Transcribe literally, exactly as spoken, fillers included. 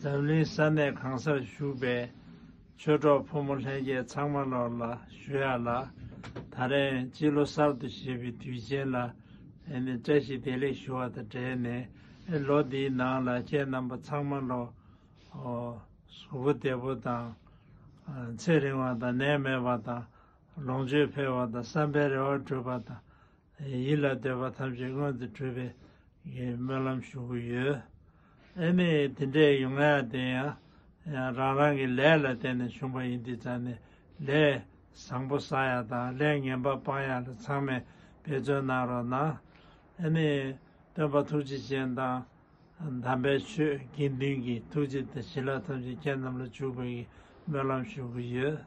འཛམ་གླིང་ས་གནས་གང་སར་བཞུགས་པའི་ཆོས་གྲོགས་ཕོ་མོ་ལྷན་རྒྱས་ཚང་མ་ལོག་ལ་ཞུ་ཡག་ལ། ད་རེས་སྤྱི་ལོ་གསར་དུ་བཞད་པའི་དུས་ཆེན་ལ་ཨེ་ནི་བཀྲ་ཤིས་བདེ་ལེགས་ཞུ་བ་དང་འབྲེལ་ནས། ཨེ་ལོ་འདིའི་ནང་ལ་ཁྱེད་རྣམ་པ་ཚང་མ་ལོག་ཨོ་གཟུགས་པོ་བདེ་པོ་དང་། ཨ་ཚེ་རིང་བ་དང་ནད་མེད་པ་དང་། ལོངས་སྤྱོད་འཕེལ་བ་དང་། བསམ་པའི་རེ་བ་འགྲུབ་པ་དང་། ཡིད་ལ་འདོད་པ་ཐམས་ཅད་མངོན་དུ་གྲུབ་པའི་སྨོན་ལམ་ཞུ་གི་ཡོད། ཨེ་ནི་དེ་འདྲའི་ཡོང་ཡག་དེ་ཡང་ཡང་རང་རང་གི་ལས་ལ་བརྟེན་ནས་བྱུང་བ་ཡིན་དུས་ཙང་ནས། ལས་བཟང་པོ་བསགས་ཡག་དང་ལས་ངན་པ་སྤང་ཡག་ལ་ཚང་མས་འབད་བརྩོན་གནང་རོགས་གནང་། ཨེ་ནི་སྟོན་པ་ཐུགས་རྗེ་ཅན་དང་། དམ་པའི་ཆོས་དགེ་འདུན་གྱི་ཐུགས་རྗེ་དང་བྱིན་རླབས་ཐམས་ཅད་ཁྱེད་རྣམས་ལ་འཇུག་པའི་སྨོན་ལམ་ཞུ་གི་ཡོད།